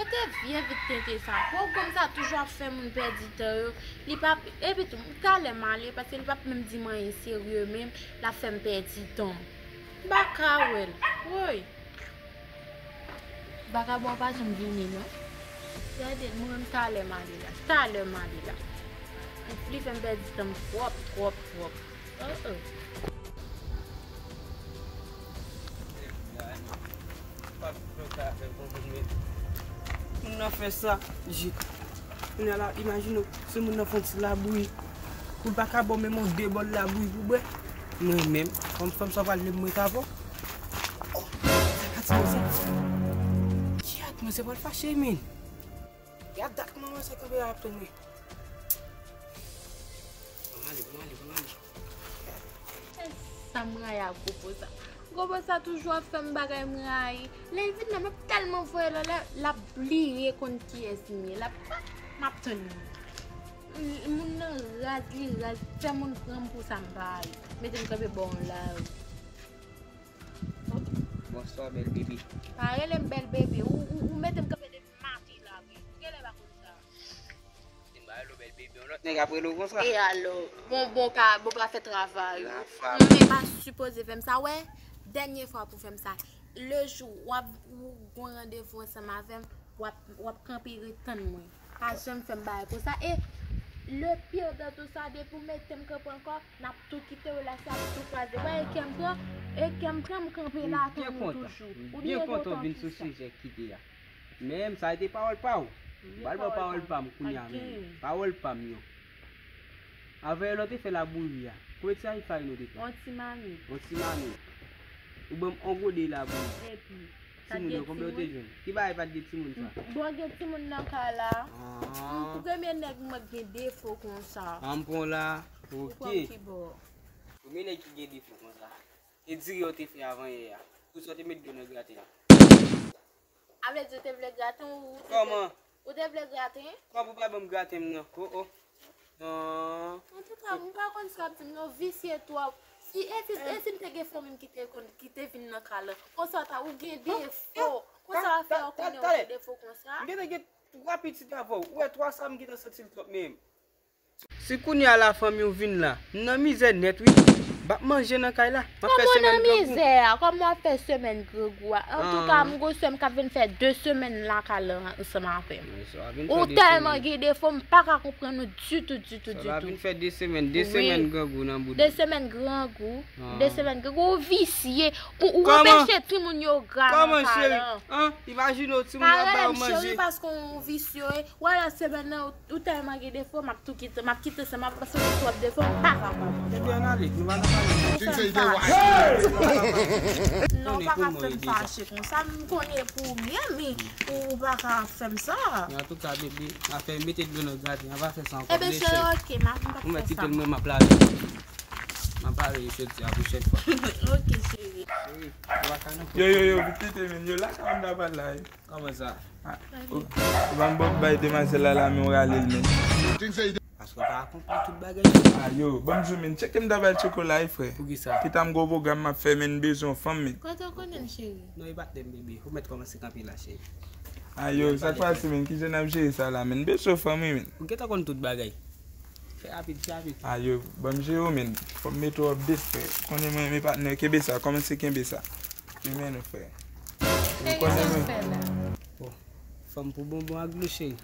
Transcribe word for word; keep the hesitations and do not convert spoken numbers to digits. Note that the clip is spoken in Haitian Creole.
Te vye vit tenten sa. Gwo gonm sa toujou ap fè moun pèdi tan yo. Li p ap, epi tou, talè m ale, paske li p ap menm di m anyen serye menm, l ap fè m pèdi tan m. M pa ka wè l. Woy! Vakabon an pa janm vini, non. Gade, mwen menm talè m ale la. Talè m ale la. Li fè m pèdi tan m twòp, twòp, twòp. Oh, oh. Moun nan fè sa, jik. Kounye a la, imajine w, si moun nan fè yon ti labouyi, pou l pa ka ba w menm yon de bòl labouyi pou bwè. Mwen menm, kòm fanm sa pral leve mwen ka ba w. Oh, sa ka ti konsa. Kiyat, mwen se pral fache, men. Gad dat manman sa kanpe ap tann mwen. Ban m ale, ban m ale, ban m ale. Sa m rayi ak gwo po sa. Gwo po sa toujou ap fè m bagay m rayi. Lè l vin la, m ap tèlman voye l anlè, l ap bliye konn kiyès m ye. L ap, m ap tann li. Moun nan raz, li raz. Fè moun pran m pou sa m pa ye. Mete m kanpe bò yon lari. Bonswa, bèl bebe. Pa rele m bèl bebe. Ou, ou, ou mete m kanpe depi maten la, wi. Ou genlè pa konn sa. Gen bagay lo bèl bebe, yon lòt nèg ap rele w konsa. E alò, bon, bon ka, bon ka fè travay ou. Mwen pa sipoze fè m sa, wè. Dènye fwa pou fè m sa. Le jou w ap, ou gon randevou ansanm avè m, w ap, w ap kanpe ret tann mwen. Pa janm fè m bagay konsa. E le pire dans tout sa, depi w mete m kanpe ankò, n ap tou kite relasyon ap tou kwaze. Wè, e kè m pran, e kè m pran, m kanpe la tann ou toujou. Ou byen kontan vin sou sijè kite a. Men sa se te pawòl pa w. M pral ba w pawòl pa m kounye a menm. Pawòl pa m yo. Avè lè w te fè labouyi a, konbyen ti farine ou te pran? Yon ti mamit. Yon ti mamit. Ou ban m yon gode labouyi. Epi, timoun yo, konbyen w te jwenn? Ki bagay pa t gen timoun sa? Bon, gen timoun nan kay la. Ah. M premye nèg mwen gen defo konsa. Ah, m pran w la. Ok. Ou pran m ki bò? Premye nèg ki gen defo konsa. E diri w te fè avan yè a. Poukisa w te met dlo nan graten an? A vle di w te vle graten ou te vle, ou te vle graten? Kòman? Kòman pou pa ban m graten m nan? Oh, oh. Non. Antouka, m pa konn sa w ap di m non, visye twòp. Si, e si, e si m te gen fanmi m ki te konn, ki te vin nan kay la. Konsa ta, ou gen defo. Konsa w ap fè yo konnen ou gen defo konsa? M gentan gen twa pitit avè w. Ou wè twa sa m gentan santi l twòp menm. Si kounye a la fanmi w vin la, m nan mizè nèt wi. M p ap manje nan kay la. M ap fè semèn grangou. Kòman w nan mizè a? Kòman w ap fè semèn grangou a? Antouka, m gon sè m k ap vin fè de semèn lakay la ansanm avè m. Ou tèlman gen defo, m pa ka konprann ou ditou, ditou, ditou. Sa va vin fè de semèn, de semèn grangou nan bouda. De semèn grangou. De semèn grangou. Ou visye. Ou, ou anpeche timoun yo gra nan kay la. Kòman, cheri? Imajine w timoun yo ap ba yo manje. Pa rele m cheri paske w visye. Wala semèn nan, ou tèlman gen defo, m ap tou kite, m ap kite sa, m ap pase gen twòp defo, m pa kapab. Ebyen, ann ale, nou pa nan pale. Non, ou pa ka fè m fache konsa, m konnen pou ou byen, men ou pa ka fè m sa. Men antouka, bebe, afè mete dlo nan graten an, pa fè sa ankò. Ebyen, cheri, ok, m ap, m p ap fè sa. Ou mèt kite l, mwen, m ap lave. M ap lave jodi a, pwochèn fwa. Ok, cheri. Cheri, ou pa ka nan. Yo, yo, yo, vit kite, men, yo, la, ka m ta pale la, wi. Kòman sa? Ah, ou, ou pa m ba w bay demwazèl la, la, men w rale l, men. Paske w pa konprann tout bagay. Ah, yo, ban m jwe, men. Tcheke m ta bay tcheke w la, wi, frè. Poukisa? Kita m gwo pwogram m ap fè, men, m bezwen w fanm, men. Kote w konnen m, cheri? Non, e pa t de m, bebe. Ou mèt kòmanse kanpe la, cheri. Ah, yo, sa k pase, men? Kijan n ap jere sa la, men? M bezwen w fanm, wi, men. Ou gentan konn tout bagay. Fè rapid, fè rapid. Ah, yo, ban m jere w, men. Fò m mete w update, frè. Konnen mwen, men patnè, kenbe sa, kòmanse kenbe sa. Li men nou fè. Ou konnen men. Bon, fanm pou bonbon ak dlo cheri.